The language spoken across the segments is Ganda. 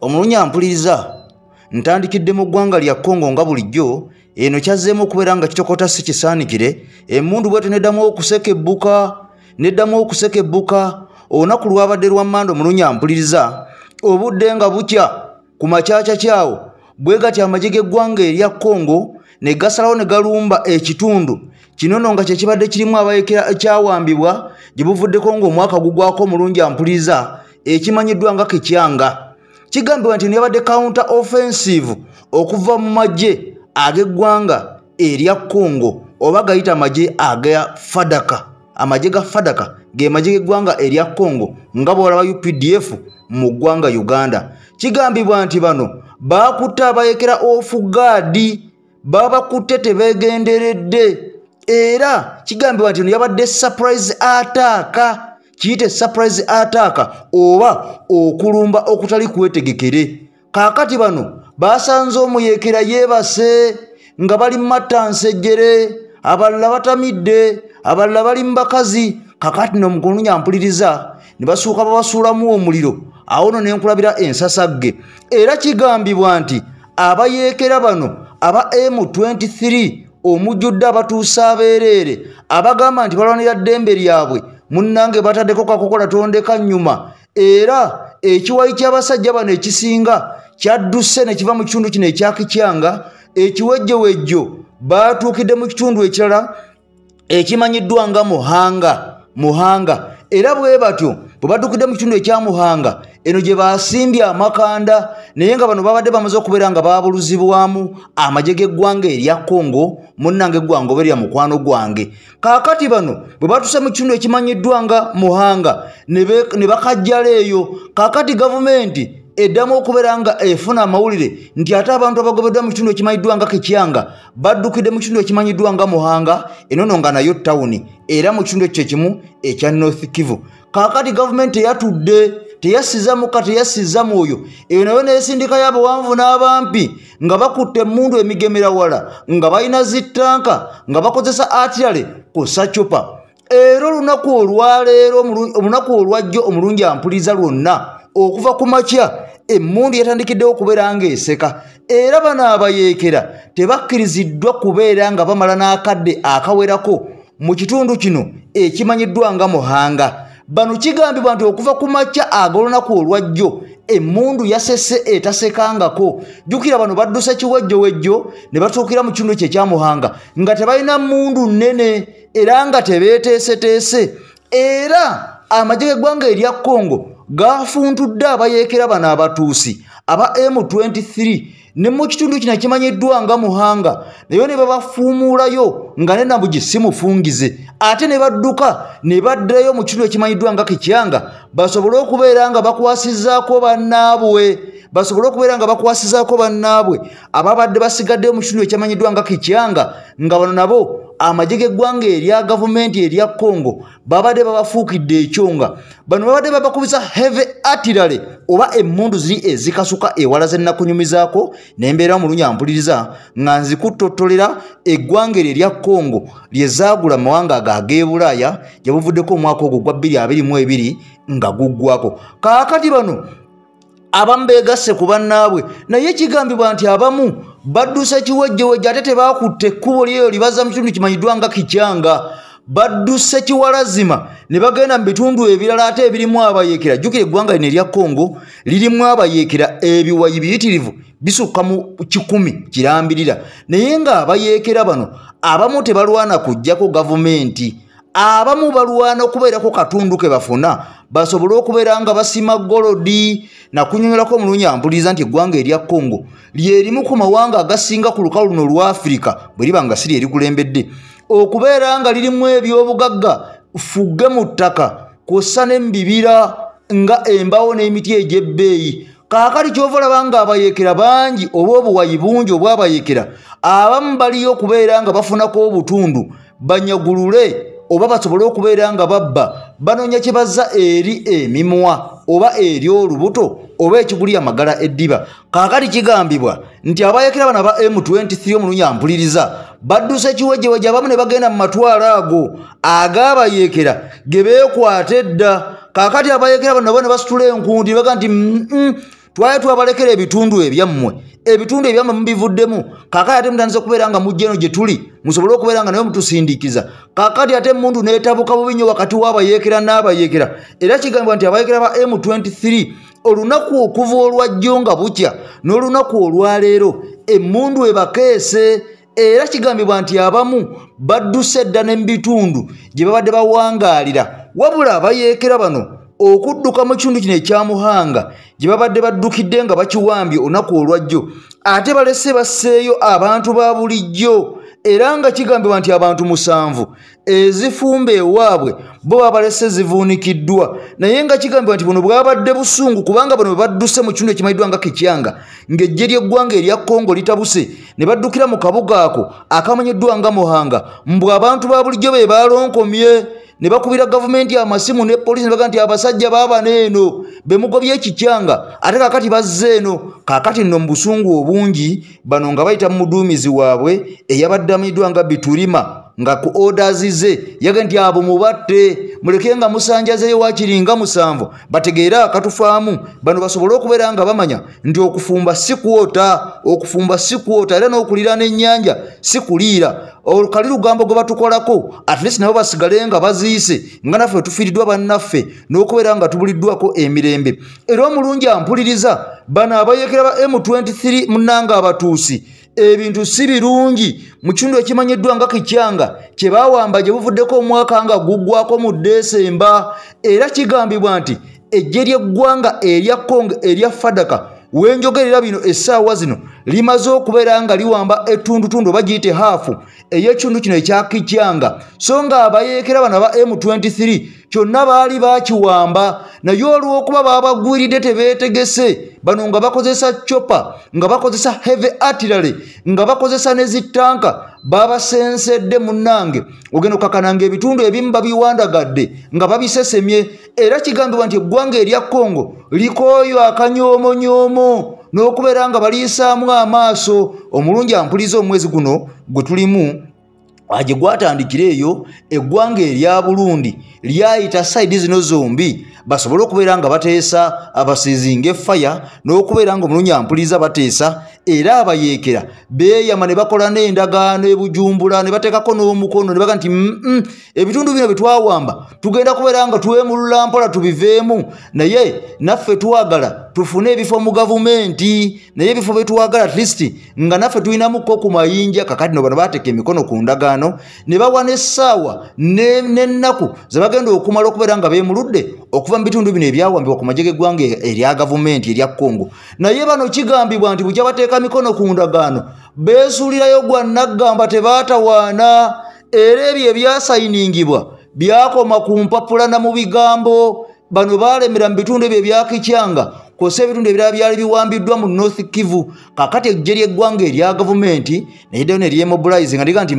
Omulunya mpuliriza ntandikidde mu ggwanga lya Congo nga bulijjo eno kyazzeemu okubeera nga kitokota si kisaanikire. Emmundu bwetyo neddamu okuseka ebbuka, neddamu okuseka ebbuka. Olunaku lwabadde lwa Mmande. Omulunya mpuliriza, obudde nga bukya ku makyakya kyawo bwe gatyo amagye g'eggwanga erya Congo ne gasalawo ne galumba ekitundu kino nno nga kye kibadde kirimu abayekera ekyawambibwa gye buvuddeko ng'omwaka gugwako. Omulungi ampuliriza, ekimanyiddwa nga Kikyanga, kigambibwa nti yabadde counter offensive okuva mu magye ag'eggwanga erya Congo, oba gayita amagye aga FARDC. Amagye ga FARDC ge magye g'eggwanga erya Congo nga bw'olaba UPDF mu ggwanga Uganda. Kigambibwa nti bano baakutte abayekera off guard, babakutte tebeegenderedde, era kigambibwa nti eno yabadde surprise attack, kiyite surprise attack oba okulumba okutali kwetegekere. Kaakati bano basanze omuyeekera yeebase nga bali mu mattansejjere, abalala batamidde, abalala bali mu bakazi. Kakati no mukulunya mpuliriza, ne basuuka babasuulamu omuliro, awo nno ne nkulabira ensasagge. Era kigambibwa nti abayeekera bano aba M23 omujjudde abatuusa abeereere abagamba nti balwanira ddembe lyabwe, munnange bataddeko kakokola tondeka nnyuma. Era ekiwayi ky'abasajja bano ekisinga kyadduse ne kiva mu kitundu kino ekya Kikyanga ekiwejjowejjo, baatuukidde mu kitundu ekirala ekimanyiddwa nga Muhanga. Muhanga. Era bwe batyo bwe baddukidde mu kitundu ekya Muhanga eno gye basimbye amakanda, naye nga bano babadde bamaze okubeera nga baabuluzibwamu amagye g'eggwanga erya Congo. Munnange eggwanga oba erya mukwano gwange. Kaakati bano bwe batuuse mu kitundu ekimanyiddwa nga Muhanga ne bakajjala eyo. Kaakati gavumenti eddamu okubeera nga efuna amawulire nti ate abantu abagobeddwa mu kitundu ekimanyiddwa nga Kikyanga baddukidde mu kitundu ekimanyiddwa nga Muhanga, eno nno nga nayo tawuni era mu kitundu ekyo ekimu ekya North Kivu. Kaakati gavumenti teyatudde, teyasiza muka, teyasiza mwoyo, eyo nayo neesindikayo abawanvu n'abampi nga bakutte emmundu emigemera wala, nga balina zittanka, nga bakozesa artillery ku sacupa. Era olunaku olwaleero, olunaku olwajjo, omulungi ampuliza, lwonna okuva ku makya emmundu yatandikiddewo okubeera ng'eseka. Era bano abayeekera tebakkiriziddwa kubeera nga bamala n'akadde akawerako mu kitundu kino ekimanyiddwa nga Muhanga. Bano kigambibwa nti okuva ku makya ag'olunaku olwajjo emmundu yasese etasekangako. Jjukira bano badduse kiwejjowejjo ne batuukira mu kitundu kye ekya Muhanga nga tebalina mmundu nnene era nga tebeeteeseteese. Era amagye g'eggwanga erya Congo gafuntudde abayeekera bano abatuusi aba M23 ne mu kitundu kino ekimanyiddwa nga Muhanga, nayo ne babafuumuulayo nga ne Nabugi si mufungize, ate ne badduka ne baddayo mu kitundu ekimanyiddwa nga Kikyanga basobole okubeera nga bakwasizaako bannaabwe, basobole okubeera nga bakwasizaako bannaabwe ababadde basigaddeyo mu kitundu ekimanyiddwa nga Kikyanga, nga bano nabo amagye g'eggwanga erya gavumenti erya Congo babadde babafuukidde ekyonga. Bano babadde babakubisa heavy artillery oba emmundu ziri ezikasuka ewala ze nnakunyumizaako n'embeera mu lunya mpuliriza nga nzikuttotolera eggwanga eryo erya Congo lye zaagula mu mawanga ago ag'e Bulaaya gye buvuddeko omwaka ogwo gwa 2022 nga guggwako. Kaakati bano abamu beegasse ku bannaabwe, naye kigambibwa nti abamu badduse kiwejjewejje, ate tebakutte ekkubo lyeyo libaza mu kitundu kimanyiddwa nga Kikyanga, badduse kiwalazima ne bagenda mu bitundu ebirala ate ebirimu abayeekera. Jjukira eggwanga lino erya Congo lirimu abayeekera ebiwayi biyitirivu bisukka mu 100 kirambirira, naye ng'abayeekera bano abamu tebalwana kuggyako gavumenti, abamu balwana okubeerako katundu ke bafuna basobole okubeera nga basima golodi. Nakunyonyolako omulunya mpuliriza nti eggwanga erya Congo lyerimu ku mawanga agasinga ku lukalu luno olwa Afirika, bwe liba nga si lye likulembedde, okubeera nga lirimu ebyobugagga fugge mu ttaka kw'ossa ne mu bibira nga embaawo n'emiti egy'ebbeeyi. Kaakati ky'ova olaba nga abayeekera bangi oba obuwayi bungi obw'abayeekera, abamu baliyo okubeera nga bafunako obutundu banyagulule oba basobole okubeera nga babba, banoonya kye bazza eri emimwa oba eri olubuto oba ekiguli amagala eddiba. Kaakati kigambibwa nti abayeekera bano aba M23, omulunya mpuliriza, badduse kiwejjewejje, abamu ne bagenda mu matwalo ago ag'abayeekera ge beekwata edda. Kaakati abayeekera bano nabo ne basitula enkundi ne baga nti, Twali twabalekera ebitundu ebyammwe, ebitundu ebyammwe mubivuddemu, kaakati ate mutandise okubeera nga mujja eno gye tuli musobole okubeera nga naye mutusindikiza. Kaakati ate emmundu n'etabuka bubi nnyo wakati w'abayeekera n'abayeekera. Era kigambibwa nti abayeekera ba M23 olunaku okuva olwajjo nga bukya n'olunaku olwaleero emmundu ebakeese. Era kigambibwa nti abamu badduse dda ne mu bitundu gye babadde bawangaalira, wabula abayeekera bano okudduka mu kitundu kino ekya Muhanga gye babadde baddukidde nga bakiwambye olunaku olwajjo, ate balese basseeyo abantu ba bulijjo. Era nga kigambibwa nti abantu 7 ezifumba ewaabwe bo babalese zivuunikiddwa. Naye nga kigambibwa nti buno bwabadde busungu, kubanga bano bwe badduse mu kitundu ekimanyiddwa nga Kikyanga ng'eggye ly'eggwanga erya Congo litabuse ne baddukira mu kabuga ako akamanyiddwa nga Muhanga, mbwe abantu ba bulijjo be baalonkomye ne bakubira gavumenti amasimu ne poliisi ne bagamba nti abasajja baabano eno be mugobye ekikyanga, ate kaakati bazze eno. Kaakati nno mu busungu obungi bano nga bayita mu muduumizi waabwe eyabadde amanyiddwa nga Biturima, nga ku orders ze yagambye nti abo mubatte, muleke nga musanjazeeyo waakiri nga 7 bategeere akatufaamu, bano basobole okubeera nga bamanya nti okufumba si kwota, okufumba si kwota, era n'okuliraana ennyanja si kuliira. Olukali lugambo gwe batukolako, at least nabo basigale nga baziise nga naffe tufiiriddwa bannaffe n'okubeera nga tubuliddwako emirembe. Era omulungi ampuliriza, bano abayeekera ba M23 munnanga abatuusi ebintu si birungi mu kitundu ekimanyiddwa nga Kikyanga kye baawamba gye buvuddeko omwaka nga guggwako mu Desemba. Era kigambibwa nti eggye ly'eggwanga erya Congo erya Fadaka wenjogerera bino essaawa zino limaze okubeera nga liwamba ettundutundu oba giyite haafu ey'ekitundu kino ekya Kikyanga. So nga abayeekera bano aba M23 kyonna baali bakiwamba, naye olw'okuba baabagwiridde tebeetegese, bano nga bakozesa chopper, nga bakozesa heavy artillery, nga bakozesa ne zittanka, babasensedde munnange. Ogenda okukakana ng'ebitundu ebimu babiwandagadde nga babisesemye. Era kigambibwa nti eggwanga erya Congo likooyo akanyoomonyoomo n'okubeera nga baliisaamu amaaso. Omulungi ampuliza, omwezi guno gwe tulimu gye gwatandikira eyo eggwanga erya Burundi lyayita sayidi zino zombi basobole okubeera nga bateesa abasiizinga effaya n'okubeera nga omulungi ampuliza bateesa. Era abayeekera beeyama ne bakola n'endagaano e Bujumbura ne bateekako n'omukono ne bagamba nti ebitundu bino bye twawamba tugenda kubeera nga twemulula mpola tubiveemu, naye naffe twagala tufune ebifo mu gavumenti, naye ebifo bye twagala at least nga naffe tulinamuko ku mayinja. Kakati no bano baateeka emikono ku ndagaano ne bawa n'essaawa n'ennaku ze bagenda okumala okubeera nga beemuludde okuva mu bitundu bino ebyawambibwa ku magye g'eggwanga erya gavumenti erya Congo. Naye bano kigambibwa nti bukya bateeka mikono ku ndagaano beesuulirayo gwa naggamba, tebaatawaana. Era ebyo ebyasayiningibwa byakoma ku mpapula na mu bigambo. Bano baalemera mu bitundu ebyo ebya Kikyanga kw'ossa ebitundu ebirala byali biwambiddwa mu North Kivu. Kaakati eggye ly'eggwanga erya gavumenti neriddayo ne lyemobilize nga liga nti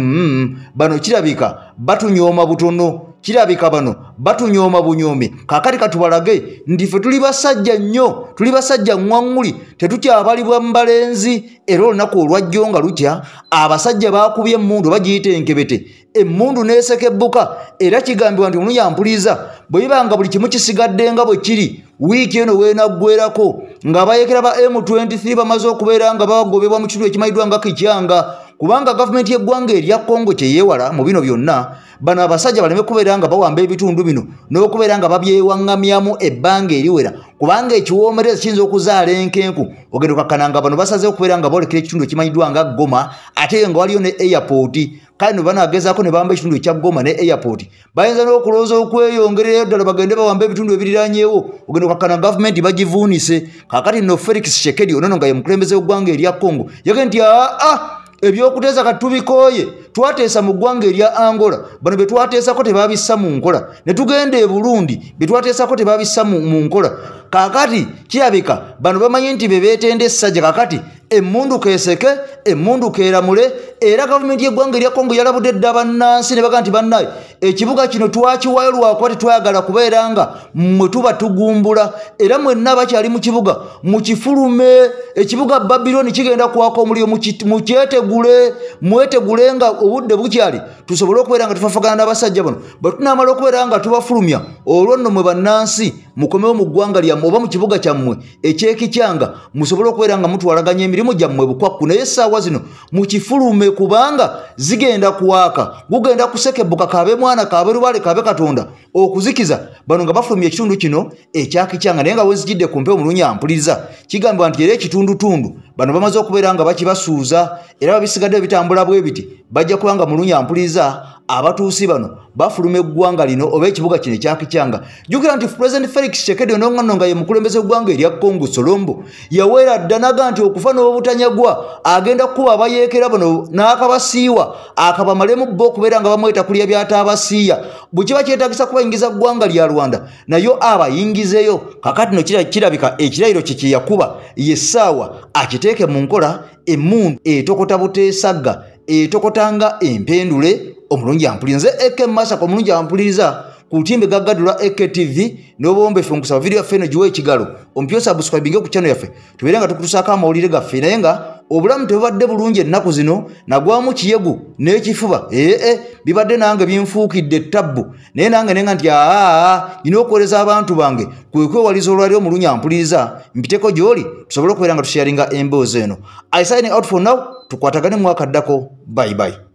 bano kirabika batunyooma butono, kirabika bano batunyooma bunyoomi. Kaakati katubalage nti ffe tuli basajja nnyo, tuli basajja ŋŋwaŋŋuli, tetukyabalibwa mu balenzi. Era olunaku olwajjo nga lukya abasajja baakubye emmundu bagiyita enkebete, emmundu n'esekebbuka. Era kigambibwa nti omulungi ampuliza, bwe biba nga buli kimu kisigadde nga bwe kiri wiiki eno weenaggwerako ng'abayeekera ba M23 bamaze okubeera nga bagobebwa mu kitundu ekimanyiddwa nga Kikyanga, kubanga gavumenti y'eggwanga erya Congo kye yeewala mu bino byonna, bano abasajja baleme kubeera nga bawamba ebitundu bino n'okubeera nga babyewaŋŋamyamu ebbanga eriwera, kubanga ekiwoomereza kiyinza okuzaala enkenku. Ogenda okakkana nga bano basazeewo okubeera nga boolekera ekitundu ekimanyiddwa nga Goma, ate nga waliyo ne airport. Kale no banaagezaako ne bawamba ekitundu ekya Goma ne airport, bayinza n'okulowooza okweyongererayo ddala bagende bawambe ebitundu ebiriranyeewo. Ogenda okakkana gavumenti bagivuunise. Kaakati nno Felix Tshisekedi ono nga ye mukulembeze w'eggwanga erya Congo yagambye nti aa ebyokuteesa kati tubikooye, twateesa mu ggwanga erya Angola, bano be twateesako tebabissa mu nkola, ne tugenda e Burundi be twateesako tebabissa mu nkola. Kaakati kirabika bano bamanyi nti be beetenda essajja. Kaakati emmundu keeseke, emmundu keeramule. Era gavumenti y'eggwanga erya Congo yalabudde dda bannansi ne bagamba nti bannaye ekibuga kino twakiwaayo lwakuba tetwagala kubeera nga mmwe tuba tugumbula, era mwenna bakyali mu kibuga mukifulume. Ekibuga Babironi kigenda kwaka omuliro, mukyetegule, mwetegule nga obudde bukyali, tusobole okubeera nga tufafagana n'abasajja bano. Bwe tunaamala okubeera nga tubafulumya, olwo nno mwe bannansi Mukomewo mu ggwanga lyammwe oba mu kibuga kyammwe ekyekikyanga, musobole okubeera nga mutwalaganya emirimu gyammwe bukwakku. Naye essaawa zino mukifulume, kubanga zigenda kuwaaka, gugenda kusekebuka, kabe mwana kabe lubaale kabe Katonda okuzikiza bano nga bafulumya ekitundu kino ekyakikyanga. Naye nga wezijidde ku mpewo mulungi ampuliriza, kigambibwa nti era ekitundutundu bano bamaze okubeera nga bakibasuuza, era babisigadde bitambula bwe biti, bajja kuba nga mulungi ampuliriza abatuusi bano bafuluma eggwanga lino oba ekibuga kino ekyakikyanga. Jjukira nti President Felix Tshisekedi onongono nga ye mukulembeze w'eggwanga erya Congo Solombo yaweera dda naga nti okufa n'obutanyagwa agenda kukuba abayeekera bano n'akabasiiwa akabamalemu bo okubeera nga bamweta kulya by'ataabasiiya. Bwe kiba kyetaagisa kubayingiza ggwanga lya Rwanda, nayo abayingizeyo. Kakati no kirabika ekirayiro kye kye yakuba ye ssaawa akiteeke mu nkola. Emmundu etokota buteesagga, etokota nga empendule. Omulungi ampuliriza, nze AK Masaka omulungi ampuliriza ku lutimbe gaggadula AKTV n'obwombefu, nkusaba vidiyo yaffe eno giwe ekigalo, ompyo subscribinge ku channel yaffe, tubeere nga tukutusaako amawulire gaffe. Naye nga obulamu tebubadde bulungi ennaku zino, nagwamu kiyegu n'ekifuba, ee bibadde nange binfuukidde ettabbu. Naye nange nenga nti aa nina okuweereza abantu bange, kwe kwewaliza olwali. Omulungi ampuliriza, mpiteko gy'oli tusobole okubeera nga tusharinga emboozi eno. I signing out for now, tukwatagane mu mwaka ddako. Bye bye.